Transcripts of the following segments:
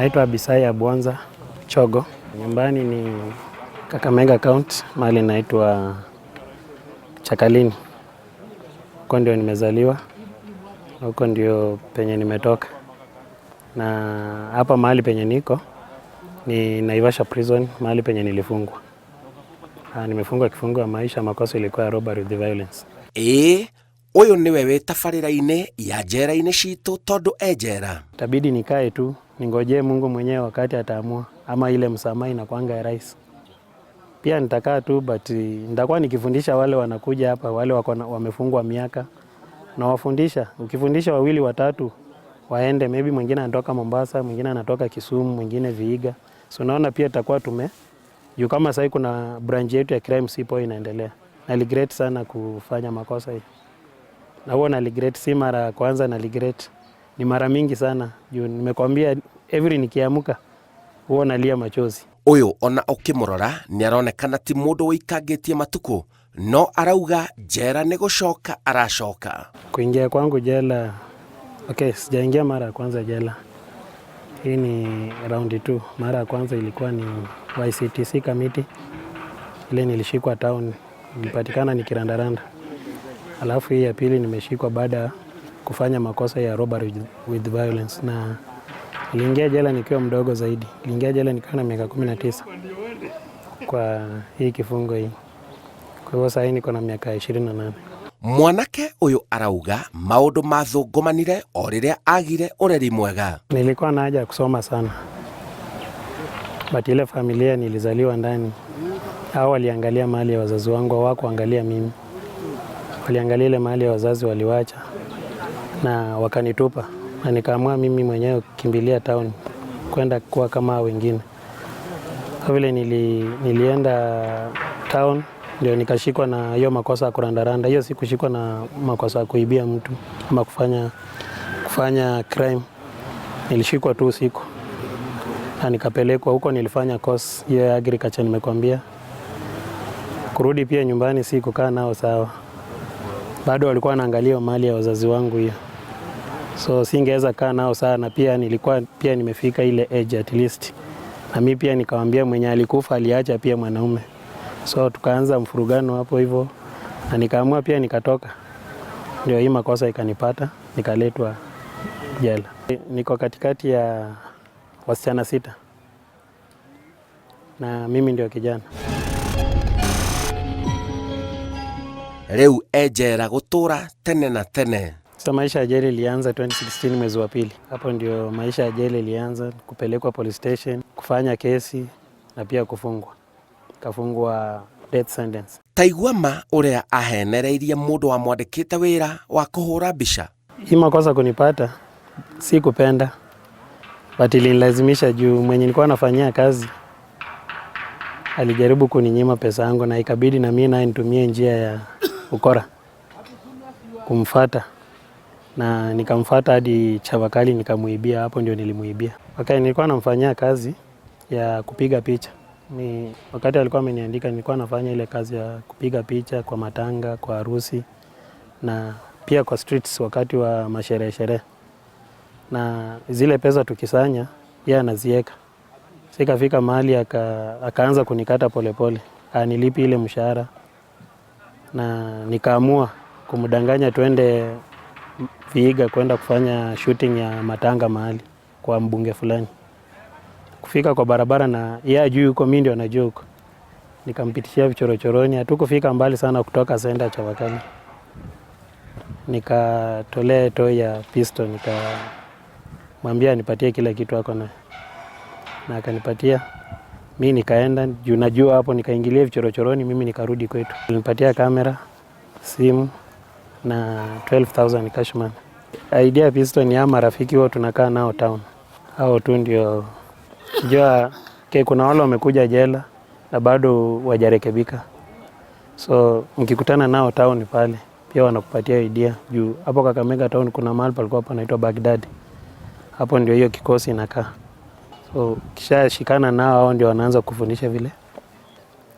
Naitwa Abisai Abwanza Chogo. Nyumbani ni Kakamega County, mahali naitwa Chakalini. Huko ndio nimezaliwa, huko ndio penye nimetoka, na hapa mahali penye niko ni Naivasha Prison, mahali penye nilifungwa. Nimefungwa kifungo ya maisha, makosa ilikuwa ya robbery with violence. Ĩĩ, ũyũ nĩwe wĩ tabarĩra-inĩ ya njera-inĩ citũ tondũ e njera. Itabidi nikae tu ningojee Mungu mwenyewe wakati ataamua, ama ile msamaha inakuanga ya rais. Pia nitakaa tu, but nitakuwa nikifundisha wale wanakuja hapa, wale wako wamefungwa miaka, nawafundisha. Ukifundisha wawili watatu waende, maybe mwingine anatoka Mombasa, mwingine anatoka Kisumu, mwingine Vihiga. So naona pia tutakuwa tume juu kama sasa kuna branch yetu ya crime sipo inaendelea. Na regret sana kufanya makosa hii. Na huwa na regret, si mara ya kwanza na regret. Ni mara mingi sana. Juu nimekwambia every nikiamka huwa nalia machozi. Ũyũ ona ũkĩmũrora nĩaronekana ti mũndũ wĩikangĩtie matukũ, no arauga njera nĩ gũcoka aracoka. Kuingia kwangu jela, okay, sijaingia mara ya kwanza jela. Hii ni round 2. Mara ya kwanza ilikuwa ni YCTC committee. Ile nilishikwa town, nilipatikana nikirandaranda. Alafu hii ya pili nimeshikwa baada ya kufanya makosa ya robbery with violence, na niliingia jela nikiwa mdogo zaidi. Niliingia jela nikiwa na miaka 19 kwa hii kifungo hii. Kwa hivyo sasa niko na miaka 28. Mwanake ũyũ arauga maũndũ mathũngũmanire o rĩrĩa agire ũreri mwega. Nilikuwa na haja ya kusoma sana, but ile familia nilizaliwa ndani, hao waliangalia mali ya wazazi wangu, hawakuangalia mimi. Waliangalia ile mali ya wazazi waliwacha na wakanitupa, na nikaamua mimi mwenyewe kukimbilia town kwenda kuwa kama wengine. Kwa vile nilienda town ndio nikashikwa na hiyo makosa ya kurandaranda. Hiyo si kushikwa na makosa ya kuibia mtu ama kufanya crime. Nilishikwa tu usiku na nikapelekwa huko. Nilifanya course hiyo ya agriculture nimekwambia. Kurudi pia nyumbani si kukaa nao sawa, bado walikuwa wanaangalia mali ya wazazi wangu hiyo, so singeweza kaa nao sana. Pia nilikuwa pia nimefika ile age at least, na mi pia nikamwambia mwenye alikufa aliacha pia mwanaume, so tukaanza mfurugano hapo hivyo, na nikaamua pia nikatoka, ndio hii makosa ikanipata, nikaletwa jela. Niko katikati ya wasichana 6 na mimi ndio kijana. Rĩu e njera gũtũra tene na tene. Sasa maisha ya jela ilianza 2016 mwezi wa pili. Hapo ndio maisha ya jela ilianza, kupelekwa police station, kufanya kesi na pia kufungwa. Kafungwa death sentence. Taigua ma ũrĩa ahenereirie mũndũ wamwandĩkĩte wĩra wa kũhũra mbica. Hii makosa kunipata si kupenda, but ilinilazimisha juu mwenye nilikuwa nafanyia kazi alijaribu kuninyima pesa yangu, na ikabidi na mimi naye nitumie njia ya ukora kumfuata, na nikamfuata hadi Chavakali nikamuibia. Hapo ndio nilimuibia. Wakati nilikuwa namfanyia kazi ya kupiga picha, ni wakati alikuwa ameniandika, nilikuwa nafanya ile kazi ya kupiga picha kwa matanga, kwa harusi na pia kwa streets wakati wa masherehe sherehe. Na zile pesa tukisanya yeye anazieka. Sikafika mahali akaanza kunikata polepole, anilipi ile mshahara, na nikaamua kumdanganya twende Vihiga kwenda kufanya shooting ya matanga mahali kwa mbunge fulani. Kufika kwa barabara na yeye hajui huko, mimi ndio najua huko. Nikampitishia vichorochoroni, hatukufika mbali sana kutoka senda Chavakali. Nikatolea toy ya pistol, nikamwambia anipatie kila kitu ako nayo. Na akanipatia. Mi nikaenda juu najua hapo, nikaingilia vichorochoroni, mimi nikarudi kwetu. Alinipatia kamera, simu na 12,000 cash money. Idea ya pistol ni marafiki wao tunakaa nao town. Hao tu ndio jua ke, kuna wale wamekuja jela na bado wajarekebika. So mkikutana nao town pale pia wanakupatia idea juu hapo Kakamega town kuna mahali palikuwa panaitwa Baghdad. Hapo ndio hiyo kikosi inakaa. So kisha shikana nao, hao ndio wanaanza kufundisha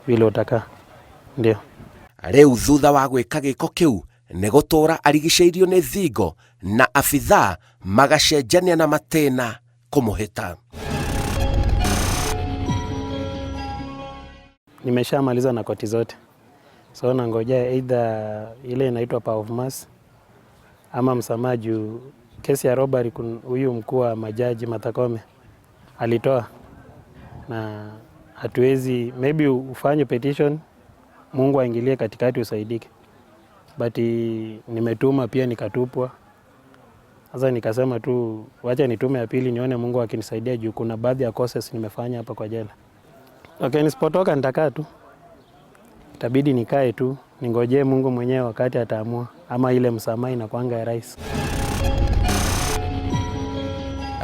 vile utakaa. Ndio. Rĩu thutha wa gwĩka gĩko kĩu nĩ gũtũra arigicĩirio nĩ thingo na abithaa magacenjania na matĩna kũmũhĩta. Nimeshamaliza na koti zote, so nangojea either ile inaitwa power of mercy ama msamaha juu kesi ya robbery huyu mkuu wa majaji Martha Koome alitoa, na hatuwezi, maybe ufanye petition, Mungu aingilie katikati usaidike, but nimetuma pia nikatupwa. Sasa nikasema tu wacha nitume ya pili nione Mungu akinisaidia juu kuna baadhi ya courses nimefanya hapa kwa jela. Okay, nisipotoka nitakaa tu, itabidi nikae tu ningojee Mungu mwenyewe wakati ataamua, ama ile msamaha inakuanga ya rais.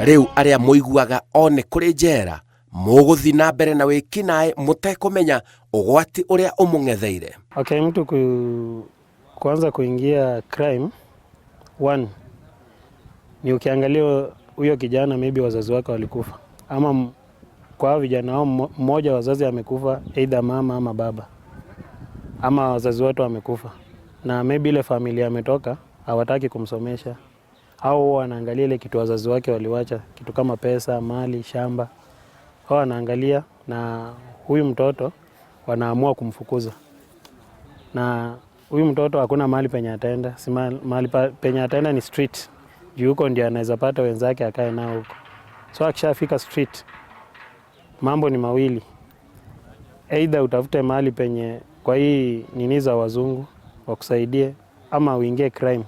Rĩu arĩa mũiguaga o nĩ kũrĩ njera mũgũthiĩ na mbere na wĩkinaĩ mũtekũmenya ũgwati ũrĩa ũmũng'etheire. Okay, mtu kuanza kuingia crime, one ni ukiangalia huyo kijana maybe wazazi wake walikufa, ama kwa hao vijana wao mmoja wazazi amekufa, either mama ama baba, ama wazazi wote wamekufa, na maybe ile familia ametoka hawataki kumsomesha, au wanaangalia ile kitu wazazi wake waliwacha, kitu kama pesa, mali, shamba, wao wanaangalia, na huyu mtoto wanaamua kumfukuza, na huyu mtoto hakuna mahali penye ataenda, si mahali penye ataenda ni street, juu huko ndio anaweza pata wenzake akae nao huko. So akishafika street, mambo ni mawili, either utafute mahali penye kwa hii nini za wazungu wakusaidie, ama uingie crime,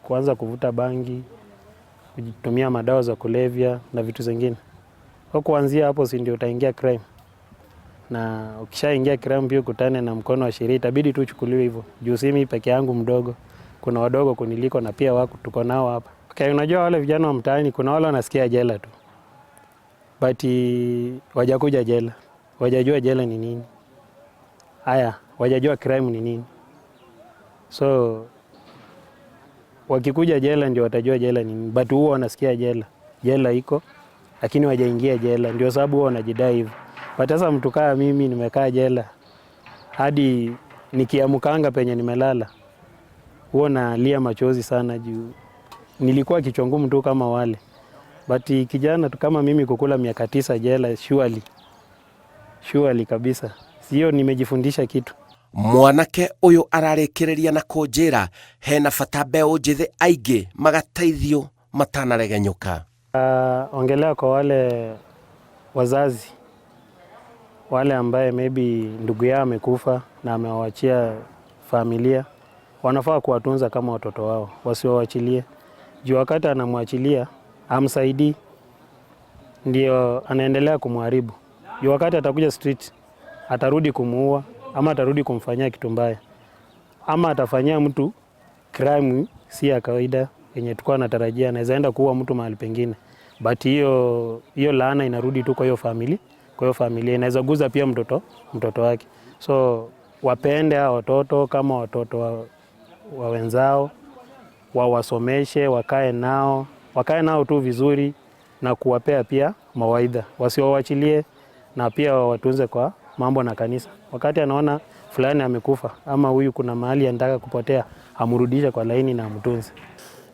kuanza kuvuta bangi, kutumia madawa za kulevya na vitu zingine. Kwa kuanzia hapo, si ndio utaingia crime, na ukishaingia crime pia ukutane na mkono wa sheria, itabidi tu uchukuliwe hivyo. Juu si mimi peke yangu mdogo, kuna wadogo kuniliko na pia wako tuko nao hapa. Okay, unajua wale vijana wa mtaani kuna wale wanasikia jela tu, but wajakuja jela, wajajua jela ni nini, haya wajajua crime ni nini, so wakikuja jela ndio watajua jela ni nini, but huwa wanasikia jela, jela iko lakini wajaingia jela, ndio sababu huwa wanajidai hivyo. But sasa mtu kama mimi nimekaa jela hadi nikiamkanga penye nimelala huwa nalia machozi sana juu nilikuwa kichwa ngumu tu kama wale. But kijana tu kama mimi kukula miaka 9 jela, surely, surely kabisa, sio nimejifundisha kitu. Mwanake ũyũ ararĩkĩrĩria na kũnjĩra hena bata mbeũ njĩthĩ aingĩ magateithio matanaregenyũka. Ongelea kwa wale wazazi wale ambaye maybe ndugu yao amekufa na amewachia familia, wanafaa kuwatunza kama watoto wao, wasiwaachilie. Juu wakati anamwachilia amsaidii, ndio anaendelea kumharibu. Juu wakati atakuja street atarudi kumuua ama atarudi kumfanyia kitu mbaya, ama atafanyia mtu crime si ya kawaida yenye tulikuwa tunatarajia, anaweza enda kuua mtu mahali pengine, but hiyo laana inarudi tu kwa hiyo family, kwa hiyo familia inaweza guza pia mtoto wake. So wapende hao watoto kama watoto wa wenzao, wawasomeshe, wakae nao tu vizuri na kuwapea pia mawaidha, wasiwaachilie na pia wawatunze kwa mambo na kanisa. Wakati anaona fulani amekufa ama huyu kuna mahali anataka kupotea, amrudishe kwa laini na amtunze.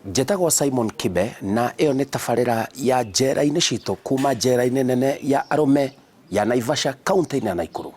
Njetagwo Simon Kibe na ĩyo nĩ tabarĩra ya njera-inĩ citũ kuma njera-inĩ nene ya arũme ya Naivasha kaunti-inĩ ya Nakuru.